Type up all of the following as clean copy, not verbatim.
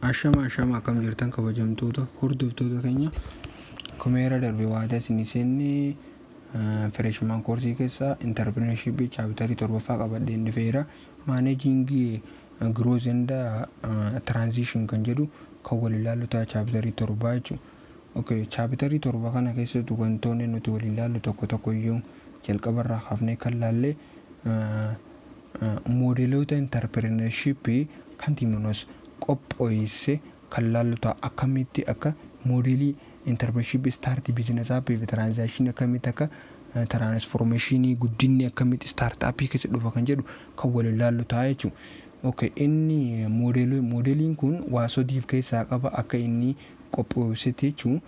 Ashama, ashama, akkam jirtan, kabajamtoota hordoftoota keenya? Akkuma yeroo darbe waadaa isin seenne, freshman course keessaa entrepreneurship chapter torbaffaa qabadheen dhufeera. Managing growth and transition kan jedhu kan wal ilaallu ta'a, chapter torbaa jechuudha. Okay, chapter torba kana keessatti wantoonni nuti wal ilaallu tokko tokko iyyuu jalqabarraa kaafnee kan laalle moodeloota entrepreneurship kan Timanos qopheesse kan laallu ta'a. Akkamitti akka moodelii entrepreneurship start business fi transition, akkamitti akka transformation, guddinni akkamitti startup keessa dhufa kan jedhu kan wal ilaallu ta'a jechuudha. Okay, inni moodeliin kun waa sadii of keessaa qaba akka inni qopheessetti jechuun.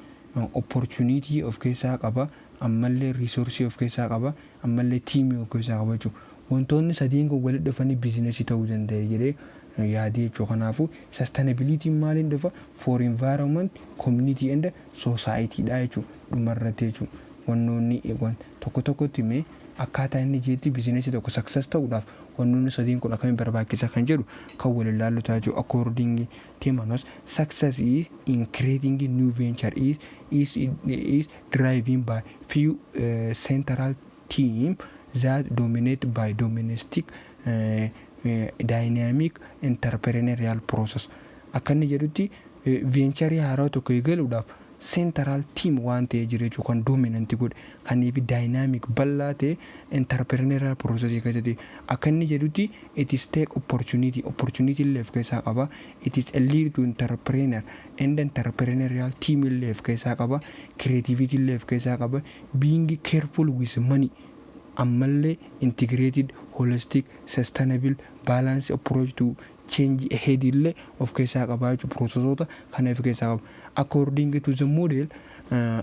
Opportunity of keessaa qaba, ammallee resource of keessaa qaba, ammallee team of keessaa qaba jechuudha. Wantoonni sadiin kun walitti dhufanii business ta'uu danda'e jedhee yaadee jechuudha. Kanaafuu sustainability maaliin dhufa? For environment, community and society dha jechuudha dhumarratti jechuudha. Wannoonni tokko tokkotti mee akkaataa inni jeetti business tokko success ta'uudhaaf wantoonni sadiin kun akkamiin barbaachisa kan jedhu kan wal ilaallu ta'a jechuudha. According Timanos, success is in creating new venture is driving by few central team that dominate by domestic dynamic entrepreneurial process. Akka inni jedhutti, venture haaraa tokko eegaluudhaaf central team waan ta'ee jira jechuudha, kan dominant godhe kaniif dynamic bal'aa ta'e entrepreneurial process keessatti. Akka inni jedhutti, it is take opportunity, opportunity illee of keessaa qaba. It is a lead to entrepreneur and entrepreneurial team illee of keessaa qaba. Creativity illee of keessaa qaba. Being careful with money, ammallee integrated, holistic, sustainable, balance approach to change ahead illee of keessaa qaba jechuudha. Processoota kana of keessaa qaba. According to the model,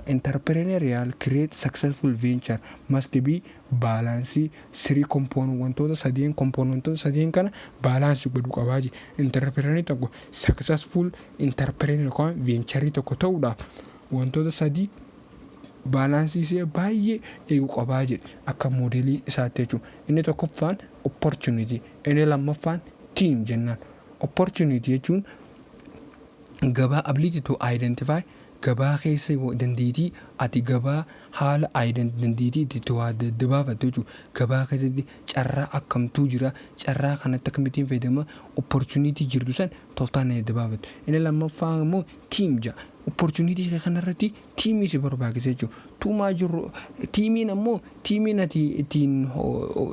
entrepreneurial create successful venture must be balance three component, wantoota sadeen, componentoota sadeen kana balance godhuu qabaa jechuudha. Entrepreneur tokko successful entrepreneur yookaan venture tokko ta'uudhaaf wantoota sadii balance ishee baay'ee eeguu qabaa jedhe akka moodelii isaatti jechuudha. Inni tokkoffaan opportunity, inni lammaffaan team jennaan. Opportunity jechuun gabaa, ability to identify gabaa keessa dandeettii ati gabaa haala dandeettii itti waa dadda jechuudha. Gabaa keessatti carraa akkamtuu jira, carraa kanatti akkamittiin fayyadama, opportunity jirtu san tooftaan adda baafattu. Inni lammaffaan immoo team jedha. Opportunity kanarratti team si barbaachisa jechuudha. Tuumaa jirru teamiin ammoo teamiin ati ittiin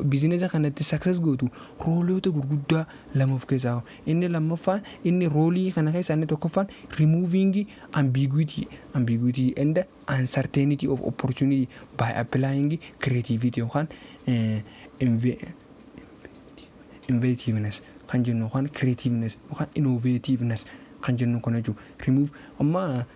business kanatti success gootu roleoota gurguddaa lama of keessaa qaba. Inni lammaffaan, inni role kana keessaa inni tokkoffaan removing ambiguity and uncertainty of opportunity by applying creativity yookaan inventiveness kan jennu yookaan creativeness yookaan innovativeness kan jennu kana jechuudha. Remove amma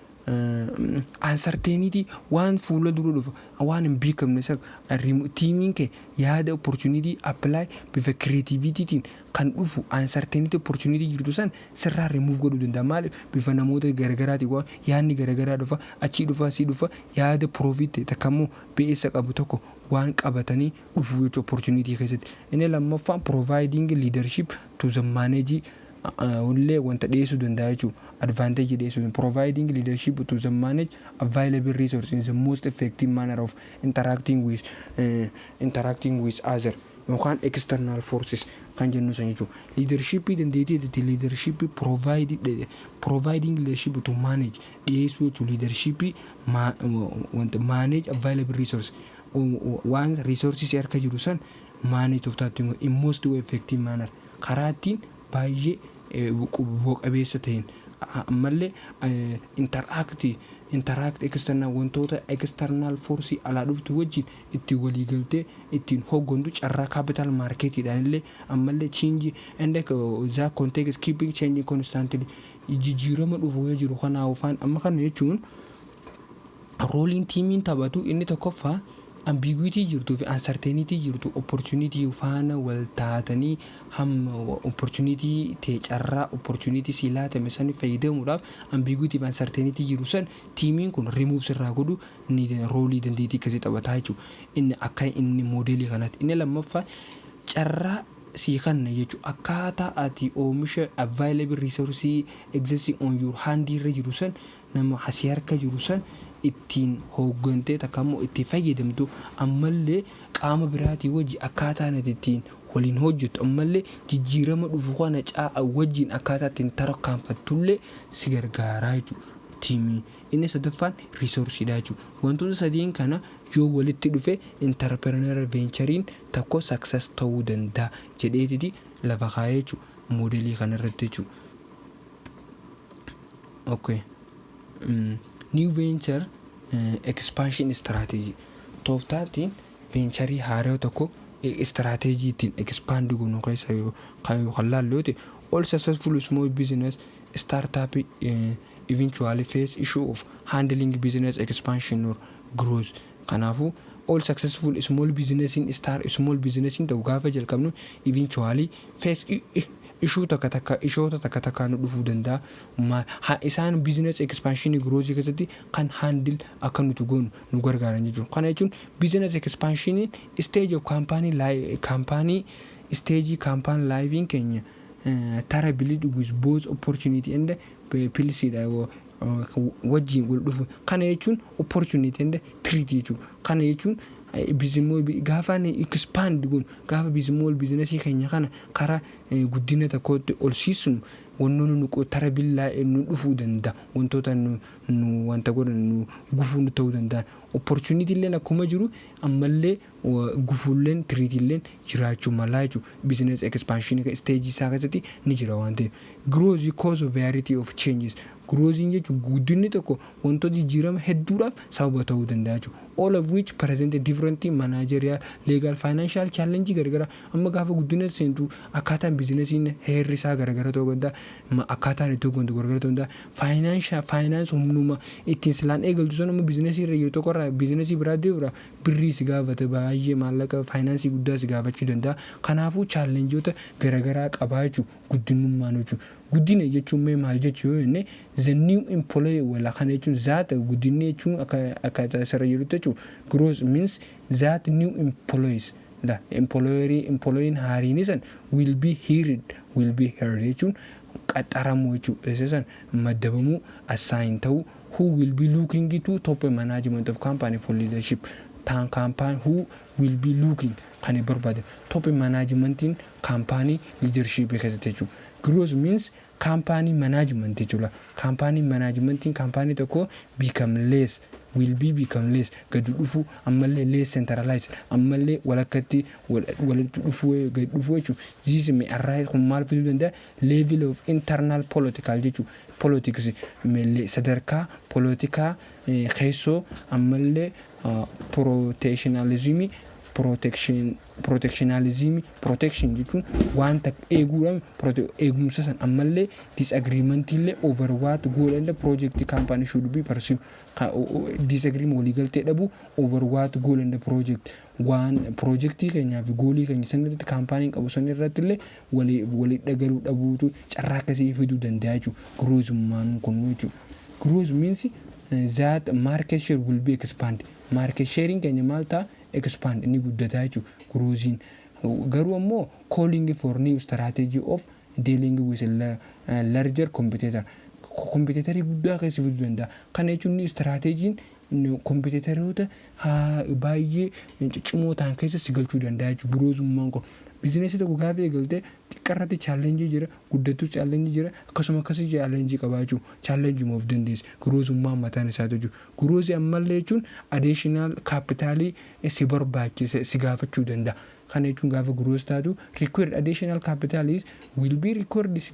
uncertainty, waan fuula dura dhufu, waan hin beekamne isa teamiin kee yaada opportunity apply bifa creativitytiin kan dhufu uncertainty opportunity jirtu san sirraa remove godhuu danda'a. Maaliif? Bifa namoota garaagaraatiin waan yaadni garaagaraa dhufa, achii dhufa, asii dhufa, yaada profit takka immoo be'eessa qabu tokko waan qabatanii dhufu jechuudha opportunity keessatti. Inni lammaffaan providing leadership to the manage illee wanta dhiyeessuu danda'a jechuudha. Advantage dhiyeessuu, providing leadership to the manage available resources in the most effective manner of interacting with other yookaan external forces kan jennu san jechuudha. Leadership dandeettii itti leadership providing leadership to manage dhiyeessuu jechuudha. Leadership wanta manage available resource, waan resources harka jiru san manage tooftaatti in most effective manner, karaa ittiin baay'ee bu'a qabeessa ta'een, ammallee interact external, wantoota external force alaa dhuftu wajjin ittiin waliigaltee ittiin hooggantu, carraa capital marketiidhaan illee, ammallee change and the context keeping changing constantly, jijjiirama dhufu yoo jiru kanaaf afaan amma kana jechuun. Roleiin teamiin taphatu inni tokkoffaa ambiguity jirtuu fi uncertainty jirtu opportunity faana wal taatanii hamma opportunity ta'e, carraa opportunity si laatame san fayyadamuudhaaf ambiguity fi uncertainty jiru san teamiin kun remove sirraa godhu ni role dandeettii akkasii taphataa jechuudha. Inni akka inni moodelii kanaatti. Inni lammaffaa carraa Sii kanna jechuudha. Akkaataa ati oomisha available resource existing on your hand irra jiru san, nama asii harka jiru san ittiin hooggantee takka immoo itti fayyadamtu, ammallee qaama biraatii wajji akkaataan ati ittiin waliin hojjettu, ammallee jijjiirama dhufu kana caa wajjin akkaataa ittiin tarkaanfattullee si gargaaraa jechuudha. Teamii inni sadaffaan resourceiidha jechuudha. Wantoota sadiin kana yoo walitti dhufe, entrepreneur ventureiin tokko success ta'uu danda'a jedheetiti lafa kaa'ee jechuudha modelii kanarratti jechuudha. Okay. New venture expansion strategy, tooftaatiin ventureii haaraa tokko strategy ittiin expand goonu keessa yoo kan laallu yoo ta'e, all successful small business startup eventually face issue of handling business expansion or growth. Kanaafuu all successful small business in star small business in ta'u gaafa jalqabnu eventually face issue takka takka, issueoota takka takkaa nu dhufuu danda'a. Isaan business expansion growth keessatti kan handle akka nuti goonu nu gargaaran jechuudha. Kana jechuun business expansion stage of company, company stage, company lifeiin keenya terribly with both opportunity and perilsiidha wajjin wal dhufu. Kana jechuun opportunity and threat jechuudha. Kana jechuun gaafa expand goonu, gaafa small businessii keenya kana karaa guddina tokkotti ol siisnu, wantoonni nu tarabillaa nu dhufuu danda'a, wantoota nu wanta godhan, nu gufuu nu ta'uu danda'an. Opportunity illeen akkuma jiru, ammallee gufuulleen, threatilleen jiraachuu malaa jechuudha. Business expansion stage isaa keessatti ni jira waan ta'eef. Growth cause of variety of changes. Growthiin jechuun guddinni tokko wantoota jijjiirama hedduudhaaf sababa ta'uu danda'a jechuudha. All of which present different managerial, legal, financial challenge garagara. Amma gaafa guddina seentu akkaataan businessiin heerri isaa garagara ta'uu danda'a, akkaataan itti hooggantu garagara ta'uu danda'a. Financial, finance humnuma ittiin silaan eegaltu sun amma businessii irra jiru tokkorraa businessii biraa deemuudha birrii si gaafata, baay'ee maallaqa financeii guddaa si gaafachuu danda'a. Kanaafuu challengeoota garagaraa qabaa jechuudha guddinummaan jechuudha. Guddina jechuun mee maal jechuu yoo jenne, the new employee wala kana jechuun that guddinni jechuun akka akka asirra jirutti jechuudha. Growth means that new employees, la employerii, employeen haariin san will be hired, will be hired jechuun qaxaramuu jechuudha. Isa san maddabamuu, assign ta'uu, who will be looking to top management of company for leadership taan company, who will be looking kan barbaade top managementiin company leadership keessatti jechuudha. Growth means company management jechuudha. Company managementiin company tokko become less, will be become less gadi dhufu, ammallee less centralized, ammallee walakkatti walitti dhufuu, gadi dhufuu jechuudha. This may arise, kun maal fiduu danda'a? Level of internal political jechuudha. Politics sadarkaa politikaa keessoo, ammallee protectionism, protection, protectionism, protection jechuun wanta eeguudhaan eegumsa san, ammallee disagreement illee over what goal and project company should be pursue, disagreement waliigaltee dhabu over what goal and project, waan projectii keenyaa fi goalii keenya san irratti companyn qabu san irratti illee walii dhagaluu dhabuutu carraa akkasii fiduu danda'a jechuudha. Growthummaan kun jechuudha. Growth means that market share will be expand. Market sharing keenya maal ta'a? Expand, inni guddataa jechuudha growthiin. Garuu ammoo calling for new strategy of dealing with larger competitor, competitorii guddaa keessa fiduu danda'a. Kana jechuun strategyn competitoroota baay'ee ciccimoo ta'an keessa si galchuu danda'a jechuudha growthummaan kun. Businessii tokko gaafa eegalte xiqqaarratti challengeii jira, guddattus challengeii jira, akkasuma akkasii challengeii qabaa jechuudha. Challengeii of dandeessa growthummaan mataan isaa jechuudha. Growthii ammallee jechuun additional capitalii si barbaachisa, si gaafachuu danda'a. Kana jechuun gaafa growth taatu required additional capital is will be required, si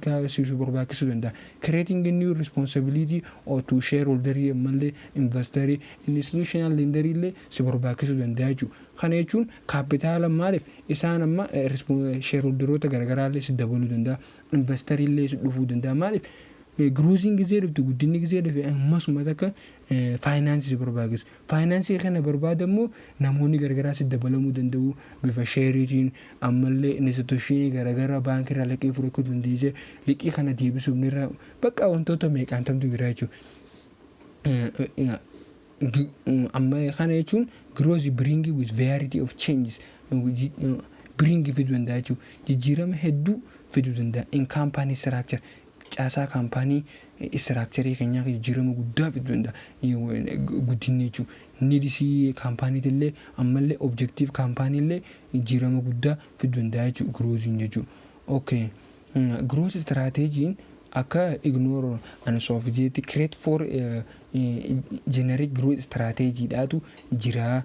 barbaachisuu danda'a. Creating a new responsibility or to shareholder, ammallee investor, institutional lender illee si barbaachisuu danda'a jechuudha. Kana jechuun capitala maaliif isaan amma shareholderoota garaagaraa illee si dabaluu danda'a, investor illee si dhufuu danda'a. Maaliif growthiin gizee dhufte, guddinni gizee dhufe, ammasuma takka financeii si barbaachisu. Financeii kana barbaadammoo namoonni garagaraa si dabalamuu danda'u bifa shareiitiin, ammallee institutionii garagaraa baankii irraa liqii fudhachuu dandeesse, liqii kana deebisuuf nirra bakka wantoota meeqaan tamtu jira jechuudha. Amma kana jechuun growth bring with variety of changes. Bring fiduu danda'a jechuudha. Jijjiirama hedduu fiduu danda'a. In company structure, caasaa kaampaanii, structureii keenyaa jijjiirama guddaa fiduu danda'a. Guddinni jechuudha. Needsii kaampaaniitillee ammallee objective kaampaaniillee jijjiirama guddaa fiduu danda'a jechuudha growthiin jechuudha. Okay. Growth strategyiin akka Igor Ansoff jeetti create for generic growth strategyiidhaatu jira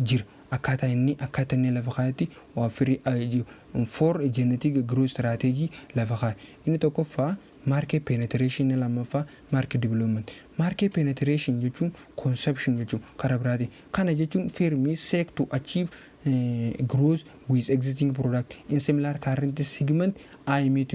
jira. Akkaataa inni lafa kaayetti waa firii four generic growth strategy lafa kaaye. Inni tokkoffaa market penetration, lammaffaa market development. Market penetration jechuun consumption jechuun karaa biraati. Kana jechuun firms seek to achieve growth with existing product in similar current segment, aiming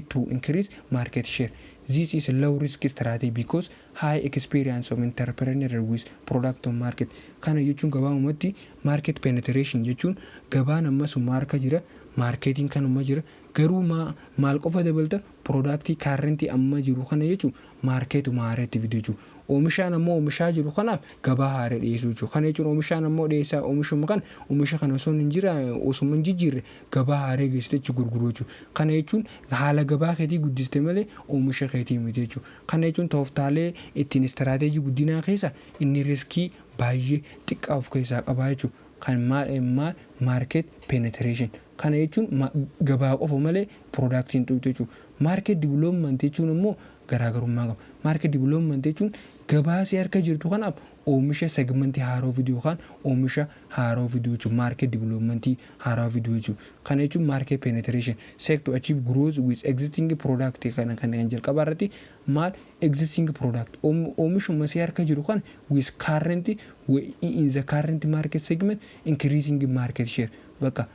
to increase market share. This is a low risk strategy because high experience of entrepreneur with product on market. Kana jechuun gabaabumatti market penetration jechuun gabaan ammasuma harka jira, marketiin kanuma jira, garuu maal qofa dabalta? Productii currentii amma jiru kana jechuun marketuma haareetti fidu jechuudha. Oomishaan ammoo oomishaa jiru kanaaf gabaa haaraa dhiyeessuu jechuudha. Kana jechuun oomishaan ammoo dhiyeessaa oomishuma kana, oomisha kana osoo hin jira, osuma hin jijjiirre gabaa haaraa geessite jechuudha, gurguruu jechuudha. Kana jechuun haala gabaa keetii guddiste malee oomisha keetii miti jechuudha. Kana jechuun tooftaalee ittiin strategyii guddinaa keessa inni riskii baay'ee xiqqaa of keessaa qabaa jechuudha. Kan maal? Market penetration. Kana jechuun gabaa qofa malee productiin xuqxu jechuudha. Market development jechuun immoo garaagarummaa qaba. Market development jechuun gabaa si harka jirtu kanaaf oomisha segmentii haaroo fiduu yookaan oomisha haaroo fiduu jechuudha. Market developmentii haaraa fiduu jechuudha. Kana jechuun market penetration seek to achieve growth with existing product. Kana kan jalqabaa irratti maal? Existing product, oomishuma si harka jiru kana, with current, in the current market segment, increasing market share. Bakka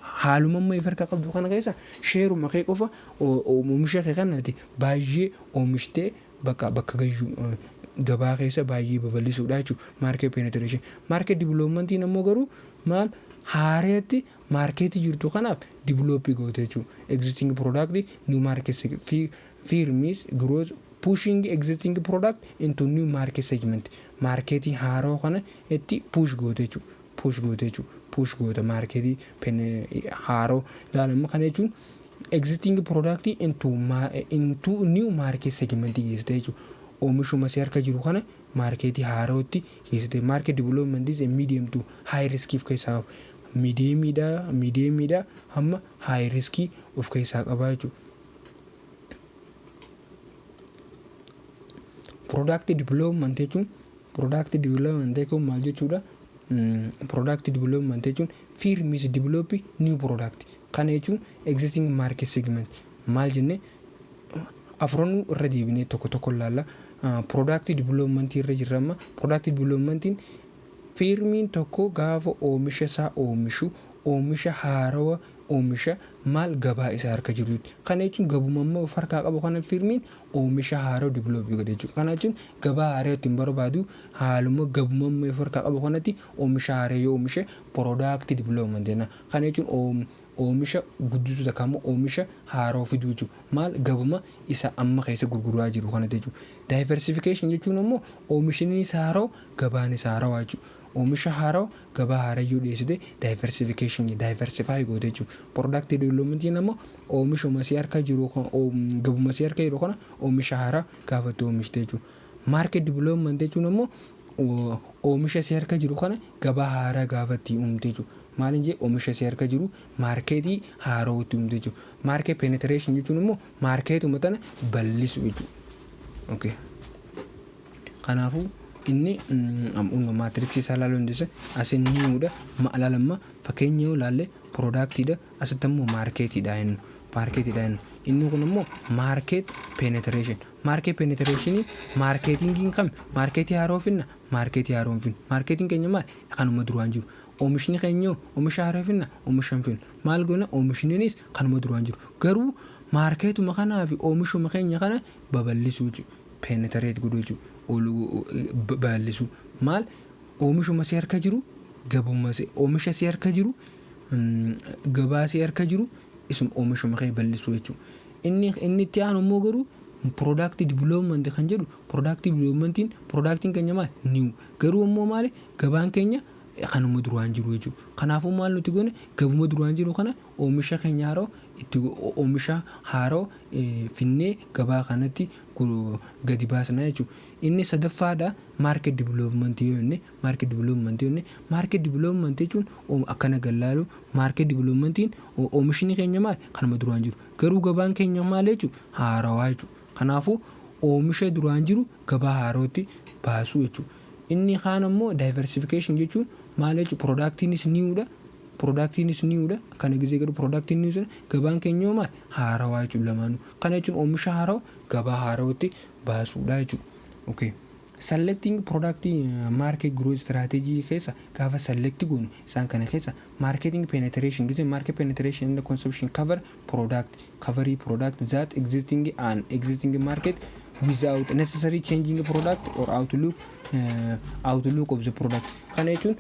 haaluma amma if harka qabdu kana keessa shareuma kee qofa, oomisha kee kanati baay'ee oomishtee bakka gayyuu gabaa keessa baay'ee babal'isuudha jechuudha market penetration. Market developmentiin ammoo garuu maal? Haareetti marketii jirtu kanaaf developii goote jechuudha. Existing product new market, firms growth pushing existing product into new market segment. Marketii haaroo kana itti push goote jechuudha. Push goote jechuudha. Push goota marketii haaroo ilaalama. Kana jechuun existing product into new market segment geessite jechuudha. Oomishuma si harka jiru kana marketii haarootti geessite. Market development is a medium to high risk of keessaa qaba. Mediumiidha hamma high risk of keessaa qaba jechuudha. Product development jechuun maal jechuudha? Product development jechuun firms develop new product. Kana jechuun existing market segment maal jenne? Afranuu irra deebinee tokko tokko ilaalla. Product development irra jirra amma. Product developmentiin firmiin tokko gaafa oomisha isaa oomishu, oomisha haarawa oomisha maal? Gabaa isaa harka jirutti. Kana jechuun gabuma ammoo of harkaa qabu kana firmiin oomisha haaraa developii godhe jechuudha. Kana jechuun gabaa haaraa ittiin barbaadu, haaluma gabuma amma of harkaa qabu kanatti oomisha haaraa yoo oomishe product development jenna. Kana jechuun oomisha guddisuu takka immoo oomisha haaraa fiduu jechuudha. Maal? Gabuma isa amma keessa gurguraa jiru kanatti jechuudha. Diversification jechuun immoo oomishni isaa haaraa, gabaan isaa haarawaa jechuudha. Oomisha haaraa gabaa haaraa yoo dhiyeessite diversification, diversify goote jechuudha. Product developmentiin immoo oomishuma si harka jiru, gabuma si harka jiru kana oomisha haaraa gaafa itti oomishte jechuudha. Market development jechuun immoo oomisha si harka jiru kana gabaa haaraa gaafa itti uumte jechuudha. Maaliin jee? Oomisha si harka jiru marketii haaraa itti uumte jechuudha. Market penetration jechuun immoo marketuma tana bal'isu jechuudha. Okay. Kanaafuu inni matrixii isaa ilaaluu dandeessa. Asin newdha. Ilaalamma, fakkeenya yoo ilaalle productiidha. Asitti immoo marketiidha inni. Marketiidha inni. Inni kun immoo market penetration. Market penetrationii marketingiin kam? Marketii haaroo finna? Marketii haaroo hin finnu. Marketiin keenya maal? Kanuma duraan jiru. Oomishni keenya oomisha haaraa finna? Oomisha hin finnu. Maal goona? Oomishninis kanuma duraan jiru. Garuu marketuma kanaa fi oomishuma keenya kana babal'isuu jechuudha. Penetrate godhuu jechuudha. Babal'isuu. Maal? Oomishuma si harka jiru, gabuma oomisha si harka jiru, gabaa si harka jiru, isuma oomishuma kee bal'isuu jechuudha. Inni itti aanu immoo garuu product development kan jedhu, product developmentiin productiin keenya maal? New. Garuu immoo maali? Gabaan keenya Kanuma duraan jiru jechuudha. Kanaafuu maal nuti goone? Gabuma duraan jiru kana oomisha keenya haaroo itti oomisha haaroo finnee gabaa kanatti gadi baasna jechuudha. Inni sadaffaadha market development yoo jenne, market development yoo jenne, market development jechuun akkana gallaalu. Market developmentiin oomishni keenya maal? Kanuma duraan jiru, garuu gabaan keenya maal jechuudha? Haarawaa jechuudha. Kanaafuu oomisha duraan jiru gabaa haarootti baasuu jechuudha. Inni kaan ammoo diversification jechuun maal jechuudha? Productiinis newdha. Productiinis newdha. Kana gisee garuu productiin new sana gabaan keenya maal? Haarawaa jechuudha lamaanuu. Kana jechuun oomisha haarawaa gabaa haarawatti baasuudha jechuudha. Okay. Selecting product market growth strategy keessa gaafa select goonu isaan kana keessa marketing penetration gisee, market penetration and consumption cover product cover product that existing and existing market without necessary changing product or outlook of the product. Kana jechuun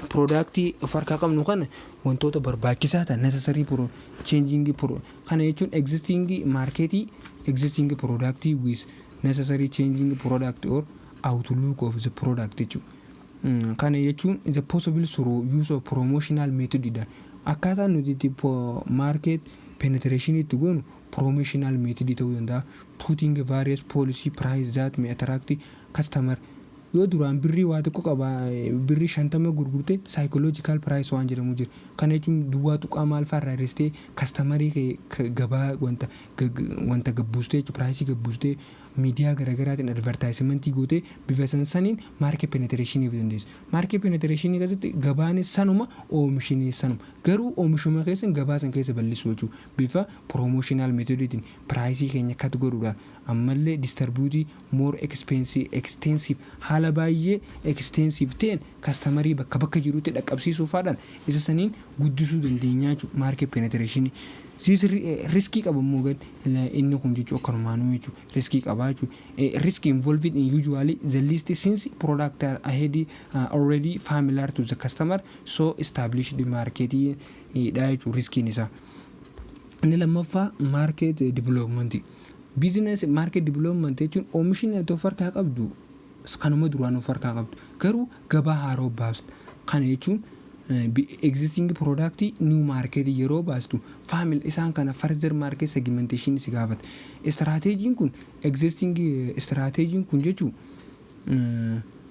productii of harkaa qabnu kana wantoota barbaachisaa ta'an necessary pro changing pro. Kana jechuun existing marketii existing product with necessary changing product or outlook of the product jechuudha. Kana jechuun the possible through use of promotional method dha. Akkaataan nuti itti market penetration itti goonu promotional method ta'uu danda'a. Putting various policy price that may attract customer. Yoo duraan birrii waa tokko qaba, birrii 50 gurgurte, psychological price waan jedhamu jira. Kana jechuun duwwaa tuqaa maal fa'aa irraa hir'istee customerii gabaa wanta gabbuustee jechuudha, priceii gabbuustee, miidiyaa garaagaraatiin advertisementii gootee bifa saniin market penetrationii dandeessu. Market penetrationii keessatti gabaanis sanuma, oomishni sanuma, garuu oomishuma keessa gabaa san keessa bal'isuu jechuudha. Bifa promotional methodiitiin priceii keenya cut godhuudhaan, ammallee distributeii more expensive extensive, haala baay'ee extensive ta'een customerii bakka bakka jirutti dhaqqabsiisuufaadhaan isa saniin guddisuu dandeenya jechuudha market penetrationii. Siis riskii qaba immoo gad inni kun jechuudha, akkanumaanuu jechuudha, riskii qaba jechuudha. Risk involved in usually the least since product are ahead already familiar to the customer, so established market dha jechuudha riskiin isaa. Inni lammaffaa market development. Business market development jechuun oomishni ati of harkaa qabdu kanuma duraan of harkaa qabdu, garuu gabaa haaroo baasta. Kana jechuun existing product new market yeroo baastu family isaan kana further market segmentation si gaafata. Strategyiin kun, existing strategyiin kun jechuun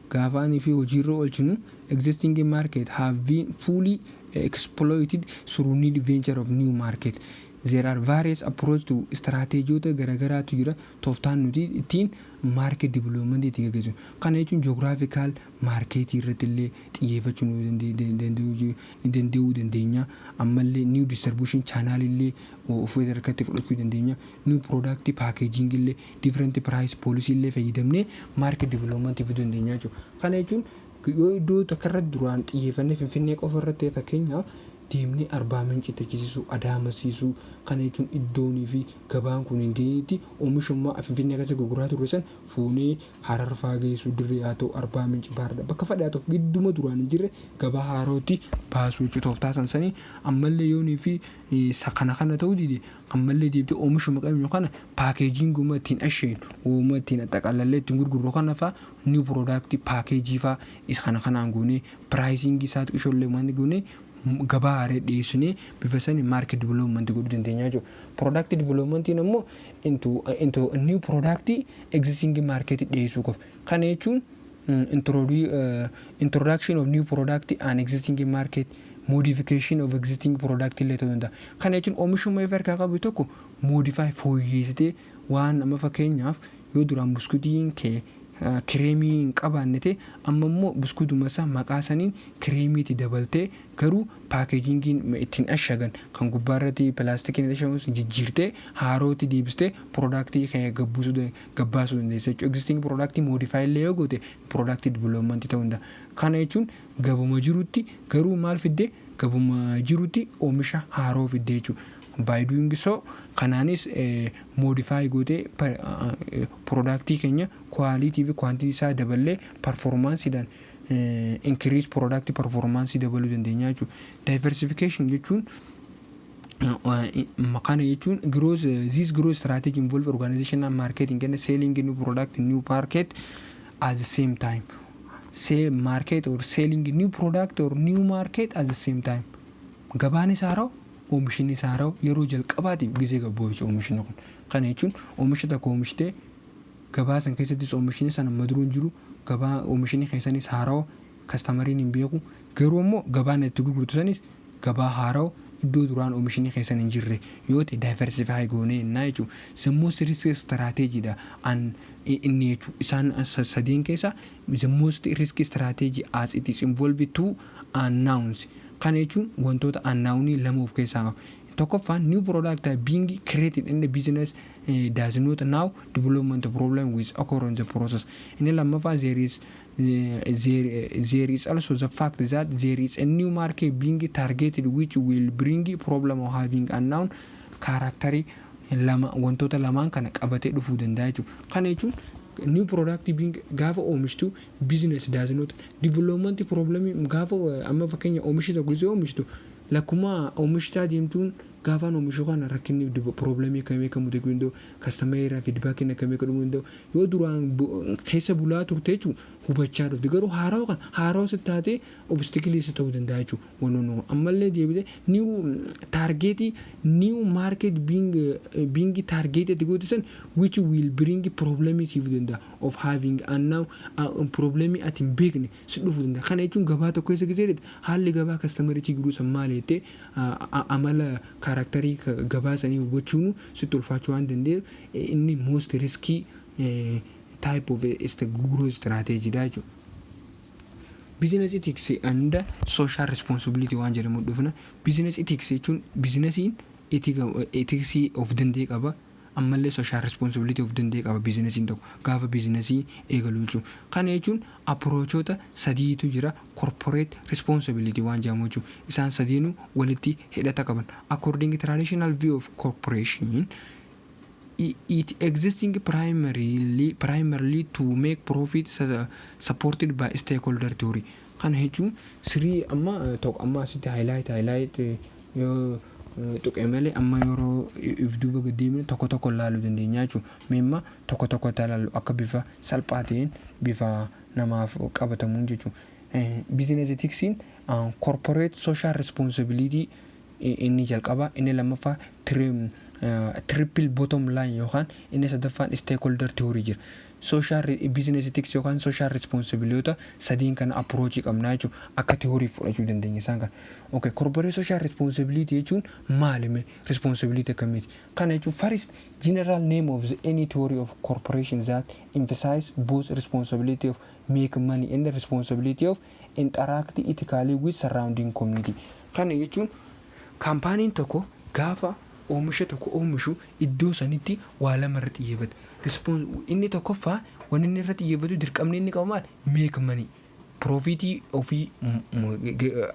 gaafa fi hojiirra oolchinu, existing market have been fully exploited through need venture of new market. There are various approach to strategyoota garagaraatu jira tooftaan nuti ittiin market development ittiin gaggeessinu. Kana jechuun geographical market irratti illee xiyyeeffachuu danda'uu dandeenya. Ammallee new distribution channel illee of harkatti fudhachuu dandeenya. New product packaging illee, different price policy illee fayyadamnee market development fiduu dandeenya jechuudha. Kana jechuun yoo iddoo tokko irratti duraan xiyyeeffannee Finfinnee qofa irratti, fakkeenyaaf, deemnee Arbaa Mincitti achisiisuu, Adaamasiisuu. Kana jechuun iddoonii fi gabaan kun hin geenyetti oomishummaa Finfinnee keessa gurguraa turre san fuunee Harar fa'aa geessuu, Dirree haa ta'u, Arbaa Minci, Baardaa, bakka fadhaa haa ta'u, gidduma duraan hin jirre gabaa haarootti baasuu jechuudha tooftaa san sanii. Ammallee yoonii fi kana kana ta'uu dide, ammallee deebitee oomishuma qabnu kana packaginguma ittiin asheenu, uuma ittiin xaqalallee ittiin gurgurru kana fa'aa, new product packageii fa'aa isa kana kanaan goonee, pricingii isaa xiqqishoollee wanti goonee gabaa haaraa dhiyeessinee bifa sanii market development godhuu dandeenya jechuudha. Product developmentiin immoo into new product existing market dhiyeessuu qofa. Kana jechuun introduction of new product and existing market, modification of existing product illee ta'uu danda'a. Kana jechuun oomishuma ifa harkaa qabu tokko modify, fooyyessitee, waan amma fakkeenyaaf yoo duraan buskutiin kee kireemii hin qabaanne ta'e, amma immoo buskutuma isaa maqaa saniin kireemiitti dabaltee, garuu packagingiin ittiin ashagan kan gubbaa irratti pilaastikiin ashagan sun jijjiirtee haarootti deebistee productii kee gabbaasuu dandeessa jechuudha. Existing productii modify illee yoo goote product development ta'uu danda'a. Kana jechuun gabuma jirutti garuu maal fidde? Gabuma jirutti oomisha haaroo fidde jechuudha. By doing so, kanaanis modify gootee productii keenya quality fi quantity isaa daballee performanceiidhaan increase product performance dabaluu dandeenya jechuudha. Diversification jechuun kana jechuun growth, this growth strategy involve organizational marketing and selling new product new market at the same time. Sell market or selling new product or new market at the same time. Gabaan isaa haarawaa, oomishni isaa haarawaa, yeroo jalqabaatiif gizee gabboo jechuudha oomishni kun. Kana jechuun oomisha tokko oomishtee gabaa san keessattis oomishni sana maduruun jiru, gabaa oomishni keessanis haarawaa, customeriin hin beeku. Garuu immoo gabaan itti gurgurtu sanis gabaa haarawaa, iddoo duraan oomishni keessan hin jirre yoo ta'e, diversify goonee innaa jechuudha. The most risk strategy dha an inni jechuudha. Isaan sadeen keessa the most risk strategy as it is involved to unknowns. Kana jechuun wantoota unknownii lama of keessaa qaba. Tokkoffaan, new product are being created in the business does not now development problem with occur in the process. Inni lammaffaa, there is also the fact that there is a new market being targeted which will bring problem of having unknown character. Lama, wantoota lamaan kana qabatee dhufuu danda'a jechuudha. Kana jechuun new product being gaafa oomishtu business does not development problem. Gaafa amma fakkeenya oomishi tokko isee oomishtu, lakkuma oomishtaa deemtuun gaafaan oomishu kana rakkinni problemii akkamii akka mudachuu danda'u, customeraa feedbackiin akkamii akka dhumuu danda'u yoo duraan keessa bulaa turte jechuun hubachaa dhufte, garuu haarawaa kan haarawaa si taatee obstacleii si ta'uu danda'a jechuudha. Wannoon ammallee deebitee new targetii, new market being targeted gootisan which will bring problemii siif danda'a of having unknown problemii ati hin beekne si dhufuu danda'a. Kana jechuun gabaa tokko keessa gisee haalli gabaa customerichi jiruu san maal jettee amala characterii gabaa sanii hubachuun sitti ulfaachuu waan danda'eef, inni most risky type of growth strategy dha jechuudha. Business ethics and social responsibility waan jedhamu dhufna. Business ethics jechuun businessiin ethicsii of danda'e qaba. Ammallee social responsibility of danda'e qaba businessiin tokko gaafa businessii eegalu jechuudha. Kana jechuun approachoota sadiitu jira corporate responsibility waan jedhamu jechuudha. Isaan sadiinuu walitti hidhata qaban. According traditional view of corporation, it existing primarily to make profit, supported by stakeholder theory. Kana jechuun sirii amma tokko amma asitti highlight yoo tuqe malee, amma yeroo if duuba gad deemne tokko tokko ilaaluu dandeenya jechuudha. Meemma tokko tokko ilaallu akka bifa salphaa ta'een, bifa namaaf qabatamuun jechuudha. Business ethicsiin corporate social responsibility inni jalqaba, inni lammaffaa triple bottom line yookaan inni sadaffaan stakeholder theory jira. Social business ethics yookaan social responsibility sadiin kana approach qabnaa jechuudha, akka theory fudhachuu dandeenya isaan kana. Okay, corporate social responsibility jechuun maalime? Responsibility akkamiiti? Kana jechuun first general name of the any theory of corporation that emphasize both responsibility of make money and the responsibility of interact ethically with surrounding community. Kana jechuun kaampaaniin tokko gaafa oomisha tokko oomishu iddoo sanitti waa lama irratti xiyyeeffata. Inni tokkoffaa, wanni inni irratti xiyyeeffatu, dirqamni inni qabu maal? Make money. Profitii ofii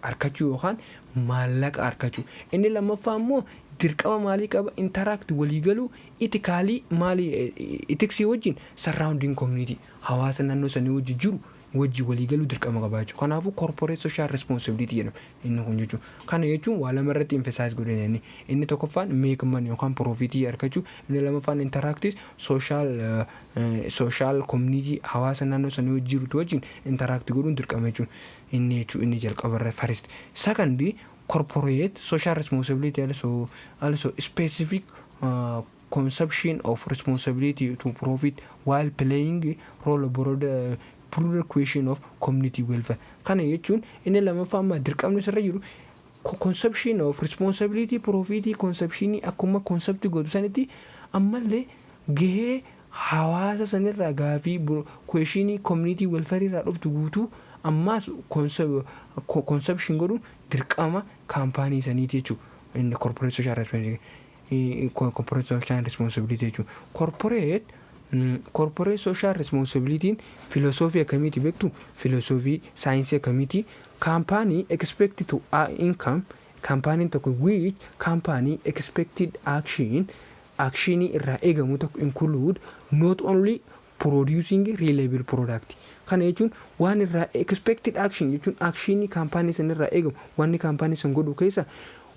argachuu yookaan maallaqa argachuu. Inni lammaffaa immoo dirqama maalii qaba? Interact, waliigaluu, ethically, maalii, ethicsii wajjin surrounding community, hawaasa naannoo sanii wajjin jiru wajjin waliigaluu dirqama qaba jechuudha. Kanaafuu corporate social responsibility jedhama inni kun jechuudha. Kana jechuun waa lama irratti emphasize godhan inni. Inni tokkoffaan make money yookaan profitii argachuu, inni lammaffaan interact social community, hawaasa naannoo sanii wajjin jirutu wajjin interact godhuun dirqama jechuudha. Inni jechuun inni jalqaba irra first. Second, corporate social responsibility also specific conception of responsibility to profit while playing role broader question of community welfare. Kana jechuun inni lammaffaa amma dirqamni sirra jiru conception of responsibility profitii conceptionii akkuma concept godhu sanitti, ammallee gahee hawaasa sanirraa gaafii questionii community welfare irraa dhuftu guutuu ammaas conception godhuun dirqama kaampaanii saniiti jechuudha. Inni corporate social responsibility jechuudha. Corporate social responsibility filosoofii akkamiiti beektu? Filosoofii saayinsii akkamiiti? Kaampaanii expect to income, kaampaaniin tokko which company expected actionii irraa eegamu tokko include not only producing reliable product. Kana jechuun waan irraa expected action jechuun actionii kaampaanii san irraa eegamu, wanni kaampaanii san godhu keessa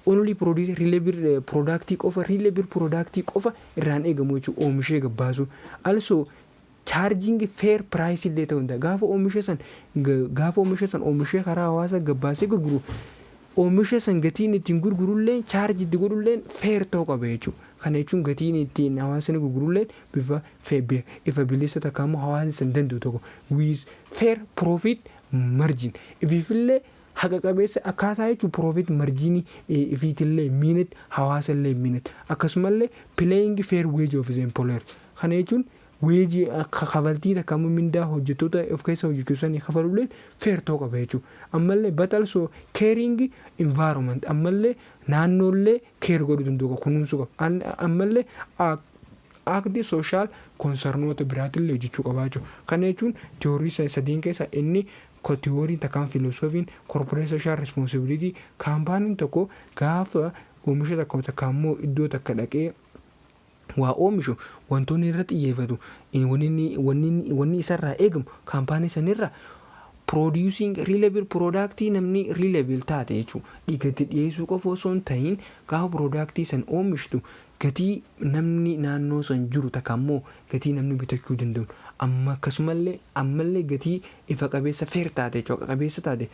only produce reliable product qofa, reliable product qofa irraan eegamu jechuun oomishee gabbaasu. Also Charging fair price illee ta'uu danda'a. Gaafa oomisha san oomishee karaa hawaasa gabbaasee gurguru, oomisha san gatiin ittiin gurgurullee, charge itti godhullee fair ta'uu qaba jechuudha. Kana jechuun gatiin ittiin hawaasni gurgurullee bifa ifa bilisa takka immoo hawaasni san danda'u tokko with fair profit margin. Ifiifillee haqa qabeessa akkaataa jechuun profit marginii ifiitillee miinetti, hawaasa illee miinetti, akkasumallee paying fair wage of the employer. Kana jechuun wageii, kafaltii takka immoo mindaa hojjettoota of keessa hojjechiisanii kafalullee fair ta'uu qaba jechuudha. Ammallee but also caring environment, ammallee naannoollee care godhuu danda'u qaba, kunuunsuu qaba. Ammallee act social concernoota biraatillee hojjechuu qaba jechuudha. Kana jechuun tiyoorii sadeen keessaa inni tiyooriin takkaan filoosoofiin corporate social responsibility, kaampaaniin tokko gaafa oomisha tokko takka immoo iddoo takka dhaqee waa oomishu, wantoonni irra xiyyeeffatu, wanni isarraa eegamu kaampaanii sanirraa, producing reliable product, namni reliable taate jechuudha. Dhiigatti dhiyeessuu qofa osoo hin ta'in, gaafa product san oomishtu gatii namni naannoo san jiru takka immoo gatii namni bitachuu danda'u, amma akkasumallee ammallee gatii ifa qabeessa, fair taate jechuudha, qabeessa taate,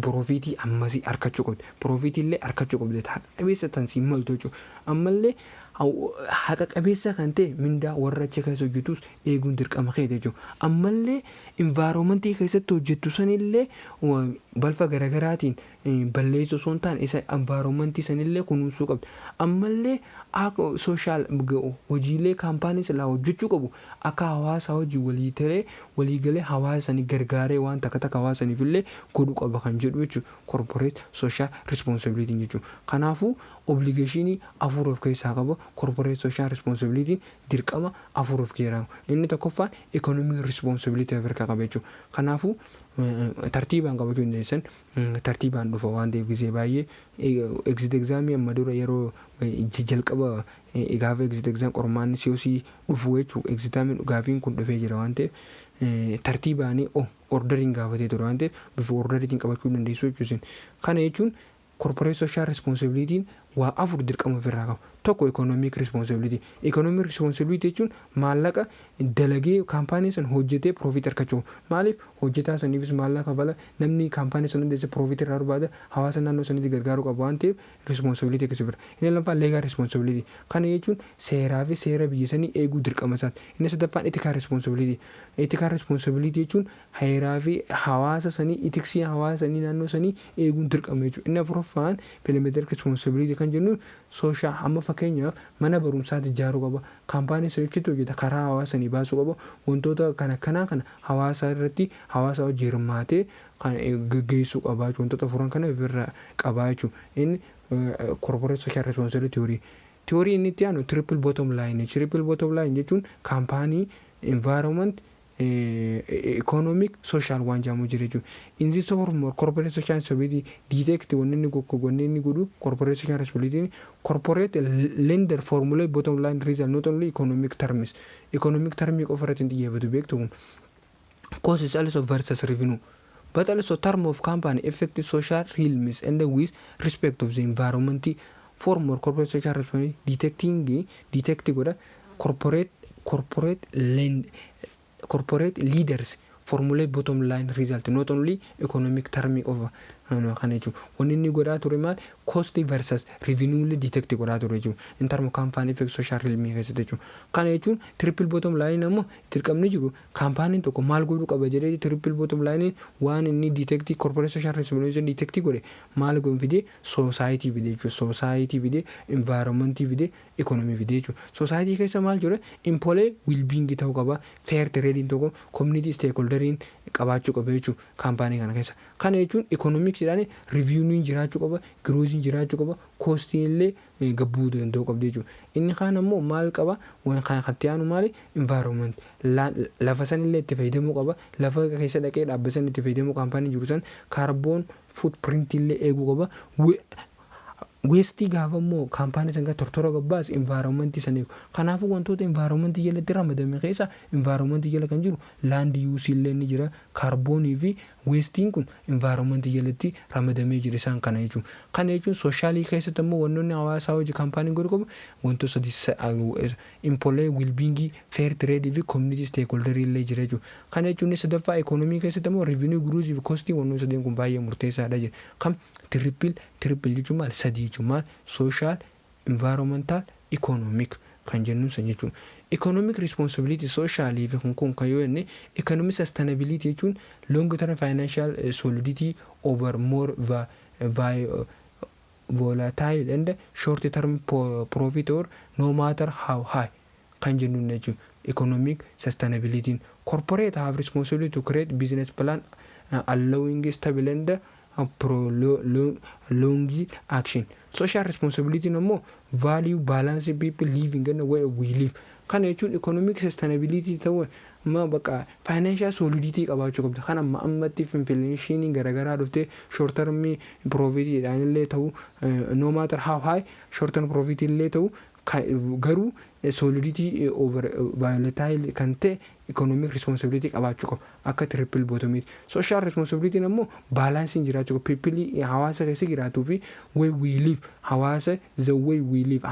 profitii ammasii argachuu qabdi, profitii illee argachuu qabdi, haqa qabeessa tan siin maltu jechuudha. Ammallee haqa qabeessa kan ta'e mindaa warra achi keessa hojjetus eeguun dirqama keeti jechuudha. Ammallee environmentii keessatti hojjettu sanillee balfa garaagaraatiin balleessu osoo hin taane, isa environmentii sanillee kunuunsuu qabdi. Ammallee social hojiilee kaampaanii silaa hojjechuu qabu akka hawaasa hojii walii ta'ee waliigalee hawaasa sanii gargaaree waan takka takka hawaasa saniif illee godhuu qaba kan jedhu jechuudha. Corporate social responsibility jechuudha. Kanaafuu obligationii afur of keessaa qaba. Corporate social responsibility dirqama afur of keessaa qaba. Inni tokkoffaan economic responsibility of harkaa qaba jechuudha. Kanaafuu tartiibaan qabachuu dandeessan, tartiibaan dhufa waan ta'eef, gisee baay'ee exit examii amma dura yeroo jalqaba gaafa exit exam qormaanni COC dhufu jechuudha. Exit examiin gaafiin kun dhufee jira waan ta'eef, tartiibaan orderiin gaafatee ture waan ta'eef, bifa orderiitiin qabachuu dandeessu jechuudha. Kana jechuun corporate social responsibilityn waa afur dirqama ofirraa qaba. Tokko economic responsibility. Economic responsibility jechuun maallaqa dalagee kaampaanii san hojjetee profit argachuu. Maaliif? Hojjetaa saniifis maallaqa kafala, namni kaampaanii san hundeesse profit irraa barbaada, hawaasa naannoo sanitti gargaaruu qaba waan ta'eef responsibility akkasii bira. Inni lammaffaan legal responsibility. Kana jechuun seeraa fi seera biyya sanii eeguu dirqama isaati. Inni sadaffaan ethical responsibility. Ethical responsibility jechuun heeraa fi hawaasa sanii, ethicsii hawaasa sanii, naannoo sanii eeguun dirqama jechuudha. Inni afuraffaan philanthropic responsibility kan jennuun social, amma fakkeenyaaf mana barumsaatti ijaaruu qaba. Kaampaanii sanitti hojjeta karaa hawaasa sanii baasuu qaba. Wantoota kana kanaa kana hawaasa irratti hawaasa hojii hirmaatee kan gaggeessuu qaba jechuudha. Wantoota afuran kana ofirraa qaba jechuudha. Inni corporate social responsibility theory. Theory inni itti aanu triple bottom line. Triple bottom line jechuun kaampaanii, environment, economic, social waan jedhamu jira jechuudha. In this form of corporate social responsibility detect, wanni inni godhu corporate social responsibility, corporate leader formulate bottom line result not only economic terms. Economic termii qofa irratti hin xiyyeeffatu beektu kun. Cost is also versus revenue, but also term of company effective social realms and with respect of the environment. Form or corporate social responsibility detecting, detect godha corporate leaders formulate bottom line result not only economic term qofa. Kana jechuun wanni inni godhaa ture maal? Cost versus revenue detect godhaa ture jechuudha, in term of company effect social realm keessatti jechuudha. Kana jechuun triple bottom line ammoo dirqamni jiru kaampaaniin tokko maal godhuu qaba jedhee, triple bottom line waan inni detect corporate social responsibility detect godhe maal godhu fide? Society fide jechuudha. Society fide, environment fide, economy fide jechuudha. Society keessa maal jira? Employee well-being ta'uu qaba, fair trading tokko, community stakeholderiin qabaachuu qaba jechuudha kaampaanii kana keessa. Kana jechuun economicsiidhaan revenuun jiraachuu qaba, growthiin jiraachuu qaba, costiin illee gabbuu danda'uu qabdi jechuudha. Inni kaan ammoo maal qaba? Waan kan itti aanu maali? Environment, lafa san illee itti fayyadamuu qaba. Lafa keessa dhaqee dhaabbata san itti fayyadamuu, kaampaanii jiru san carbon footprint illee eeguu qaba. Waste gaafa immoo kaampaanii san tortora gabbaas environmentii saniif. Kanaafuu wantoota environmentii jalatti ramadame keessa environmentii jala kan jiru land use illee ni jira. Kaarboonii fi wasteiin kun environmentii jalatti ramadamee jira isaan kana jechuudha. Kana jechuun socialii keessatti immoo wantoonni hawaasaa hojii kaampaaniin godhu qabu wantoota sadi: employee wellbeingii, fair trade fi community stakeholderii illee jira jechuudha. Kana jechuun inni sadaffaa economy keessatti immoo revenue growth fi costii, wantoonni sadeen kun baay'ee murteessaadha jira. Kam triple? Triple jechuun maal? Sadii jechuun maal? Social, environmental, economic kan jennuun san jechuudha. Economic responsibility socialii fi kun kan yoo jenne, economic sustainability jechuun long term financial solidity over more volatile and short term profit or no matter how high kan jennuun jechuudha. Economic sustainability, corporate have responsibility to create business plan allowing stable and prolonged action. Social responsibility immoo value balance people living and way we live. Kana jechuun economic sustainability ta'uu amma bakka financial solidity qabaachuu qabda. Kan amma ammatti inflationiin garaagaraa dhuftee short term profitiidhaan illee ta'u, no matter how high short term profit illee ta'u, garuu solidity over volatile kan ta'e economic responsibility qabaachuu qabu akka triple bottomiiti. Social responsibility immoo balanceiin jiraachuu qabu. People hawaasa keessa jiraatuu fi way we live, hawaasa the way we live,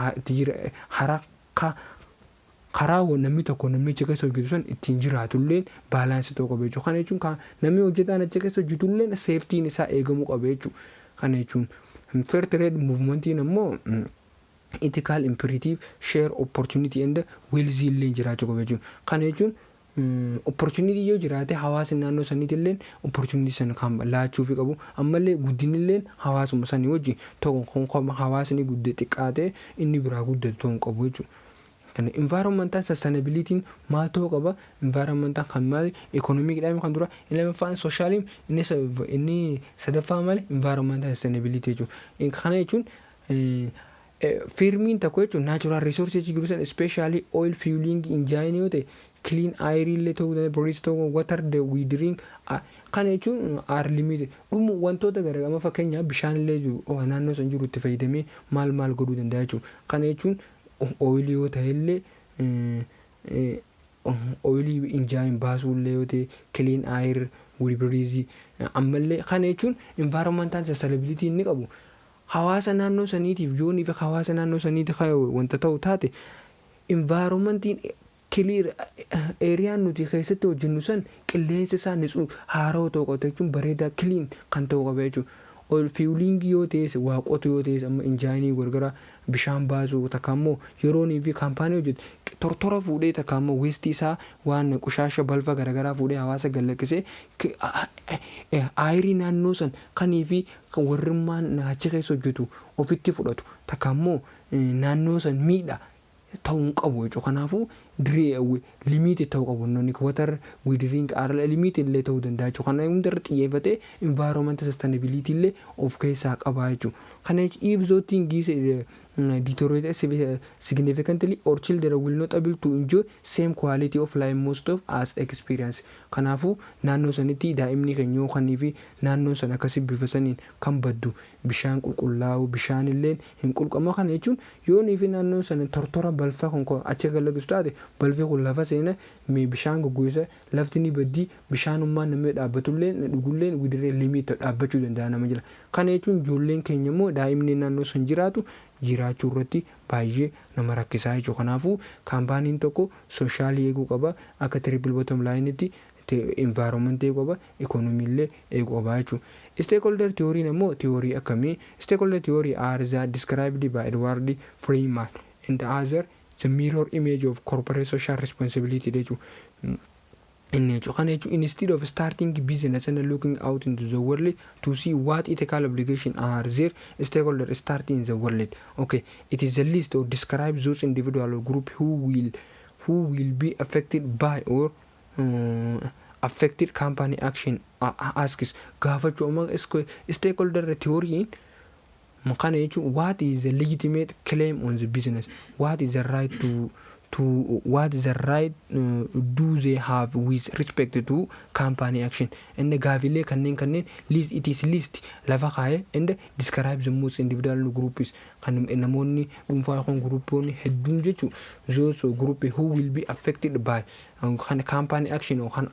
haraka karaa namni tokko namni achi keessa hojjetu sun ittiin jiraatullee balanceii ta'uu qaba jechuudha. Kana jechuun namni hojjetaan achi keessa hojjetullee safetyn isaa eegamuu qaba jechuudha. Kana jechuun fair trade movementiin immoo ethical imperative share opportunity and wealth illee jiraachuu qaba jechuudha. Kana jechuun opportunity yoo jiraate hawaasni naannoo saniitti illee opportunity sana kan laachuufi qabu. Ammallee guddinni illee hawaasuma sanii wajjin tokko, hawaasni gudde xiqqaatee inni biraa guddatu ta'uu qabu jechuudha. Kana environmental sustainability maal ta'uu qaba? Environmental kan maali? Economic dhaan kan dura, inni lammaffaan social, inni sadaffaa maali? Environmental sustainability jechuudha. Kana jechuun firmiin tokko jechuun natural resources jiru san, especially oil fueling engine yoo ta'e, clean air illee ta'uu danda'a, breathe ta'uu, water the we drink. Kana jechuun are limited dhumu wantoota garaagaraa, fakkeenyaaf bishaan illee jiru naannoo san jiru itti fayyadamee maal maal godhuu danda'a jechuudha. Kana jechuun oilii yoo ta'e illee, oilii engine baasuu illee yoo ta'e, clean air we breathe. Ammallee kana jechuun environmental sustainability inni qabu hawaasa naannoo saniitiif yoonii fi hawaasa naannoo saniitiif wanta ta'u taate, environmentiin clear areaan nuti keessatti hojjennu san qilleensa isaa ni haaroo ta'uu qaba jechuun bareedaa clean kan ta'uu qaba jechuudha. Oil fuelingii yoo ta'es, waa qotu yoo ta'es, amma engineii gargara bishaan baasuu takka immoo yeroonii fi kaampaanii hojjetu tortora fuudhee takka immoo wasteii isaa waan qushaasha balfa garaagaraa fuudhee hawaasa gallakkisee airii naannoo san kanii fi warrummaan achi keessa hojjetu ofitti fudhatu takka immoo naannoo san miidha ta'uu hin qabu jechuudha. Kanaafuu limitii ta'uu qabu, wantoonni water we drink are limitii illee ta'uu danda'a jechuudha. Kana hundarra xiyyeeffatee environment sustainability illee of keessaa qaba jechuudha. Kana if those things deteriorate significantly, our children will not able to enjoy same quality of life most of us experience. Kanaafuu naannoo sanitti daa'imni keenya yookanii fi naannoon san akkasii bifa saniin kan baddu bishaan qulqullaa'u, bishaan illee hin qulqullaa'u. Kana jechuun yoonii fi naannoon sana tortora balfa kun achi galagisu taate, balfi kun lafa seena, bishaan goggoisa, lafti ni baddi, bishaanummaan namni dhaabbatullee dhugullee widiree limit dhaabbachuu danda'a nama jira. Kana jechuun ijoolleen keenya immoo daa'imni naannoo san jiraatu jiraachuu irratti baay'ee nama rakkisaa jechuudha. Kanaafuu kaampaaniin tokko socialii eeguu qaba, akka triple bottom lineitti environmentii eeguu qaba, economy illee eeguu qaba jechuudha. Stakeholder theory immoo theory akkamii? Stakeholder theory are the described by Edward Freeman and other the mirror image of corporate social responsibility jechuudha. Inni jechuudha. Kana jechuun instead of starting business and looking out into the world to see what ethical obligation are there, stakeholder start in the world. Okay, it is a list or describe those individual or group who will be affected by or affected company action. Asks gaafachuu amma stakeholder theory kana jechuun what is the legitimate claim on the business, what is the right to To what the right do they have with respect to company action? And gaafilee kanneen list, it is list lafa kaa'ee and describe the most individual groups, kan namoonni dhuunfaa yookaan groupoonni hedduun jechuun, those group who will be affected by kan company action yookaan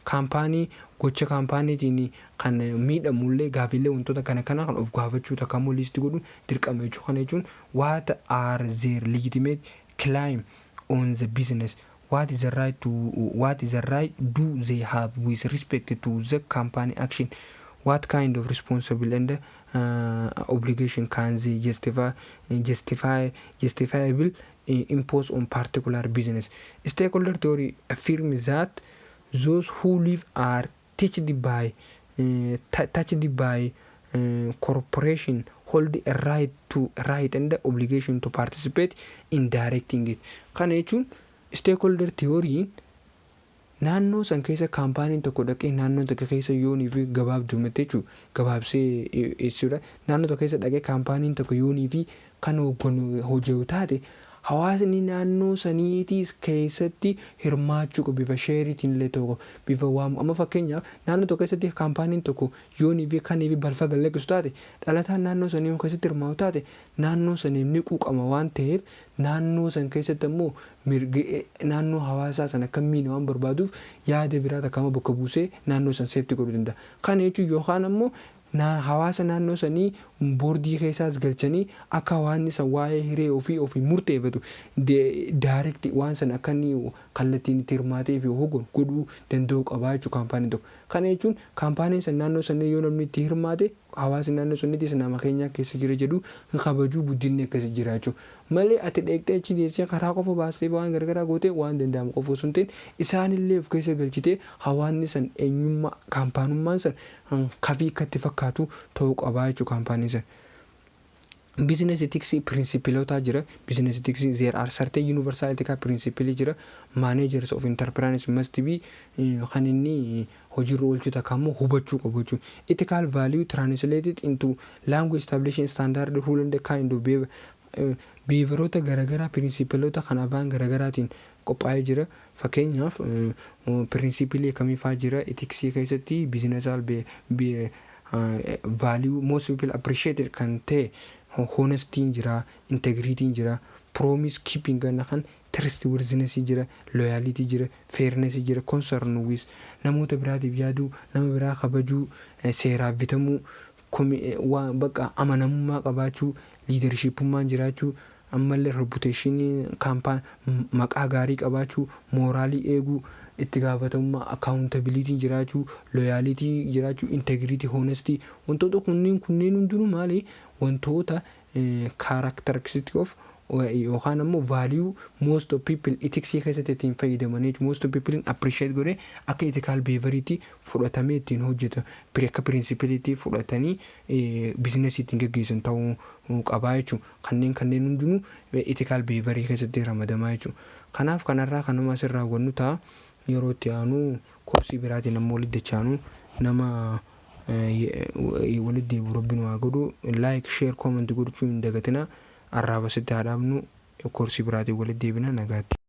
kaampaanii gocha kaampaaniitiin kan miidhamullee, gaafilee wantoota kana kan of gaafachuu takka immoo list godhuun dirqama jechuudha. Kana jechuun, what are their legitimate claim on the business? What is the right do they have with respect to the company action? What kind of responsible and obligation can they justifiable impose on particular business? Stakeholder theory affirms that those who live are touched by corporation hold a right and obligation to participate in directing it. Kana jechuun, stakeholder theory naannoo san keessa kaampaaniin tokko dhaqee naannoo tokko keessa yoonii fi gabaabdumatti jechuudha, gabaabsee ibsuudha, naannoo tokko keessa dhaqee kaampaaniin tokko yoonii fi kan hojjetu taate, hawaasni naannoo saniitiis keessatti hirmaachuu qabu, bifa shareiitiin illee tokko bifa waamu. Amma fakkeenyaaf, naannoo tokko keessatti kaampaaniin tokko yoonii fi kanii fi balfa gad taate, dhalataan naannoo sanii keessatti hirmaatu taate, naannoo saniif ni quuqama waan ta'eef, naannoo san keessatti ammoo mirga naannoo hawaasaa sana akka miine waan barbaaduuf, yaada biraa takka bakka buusee naannoo san safety godhuu danda'a. Kana jechuun yookaan ammoo hawaasa naannoo sanii boordii keessaas galchanii akka hawaasni san waa'ee hiree ofii ofii murteeffatu, direct waan sana akka inni kallattiin itti hirmaatee fi hooganu godhuu danda'u qabaa jechuudha kaampaaniin tokko. Kana jechuun, kaampaaniin san naannoo sanii yoo namni itti hirmaate, hawaasni naannoo saniitis nama keenya keessa jira jedhu kabajuu, guddinni akkasii jira jechuudha. Malee ati dheektee achi deessee karaa qofa baastee waan garagaraa gootee waan danda'amu qofa osoo hin ta'in, isaanillee of keessa galchitee hawaasni san eenyummaa kaampaanummaan san kafii akka itti fakkaatu ta'uu qabaa jechuudha kaampaaniin san. Business ethics principleota jira. Business ethics, there are certain universal ethical principle jira. Managers of enterprise must be kan inni hojiirra oolchuu takka immoo hubachuu qabu jechuudha. Ethical value translated into language, establishing standard rule and kind of behavior, behavioroota garaagaraa, principleota kan afaan garaagaraatiin qophaa'ee jira. Fakkeenyaaf, principle akkamiifaa jira ethicsii keessatti? Businessal value most people appreciated kan ta'e, honestyn jira, integrityn jira, promise keeping kan, trustworthiness jira, loyalty jira, fairness jira, concern with namoota biraatiif yaaduu, nama biraa kabajuu, seeraaf bitamuu, bakka amanamummaa qabaachuu, leadershipummaan jiraachuu, ammallee reputation kaampaan maqaa gaarii qabaachuu, moralii eeguu, itti gaafatamummaa, accountabilityn jiraachuu, loyalty jiraachuu, integrity, honesty. Wantoota kunneen hundinuu maali? Wantoota characteristic of yookaan ammoo value most of people ethicsii keessatti ittiin fayyadamanii, most of people appreciate godhee akka ethical behavioriitti fudhatamee ittiin hojjeta, akka principleiitti fudhatanii businessii ittiin geggeessan ta'uu qabaa jechuudha. Kanneen hundinuu ethical behaviorii keessatti ramadamaa jechuudha. Kanaaf kanarraa kanuma asirraa hubannu ta'a. Yeroo itti aanu koorsii biraatiin ammoo walitti dachaanu, nama walitti deebi'u rabbi nu haa godhu. Like, share, comment gochuu hin dagatina. Arraaba sitti haa dhaabnu, koorsii biraatiin walitti deebina, nagaatti.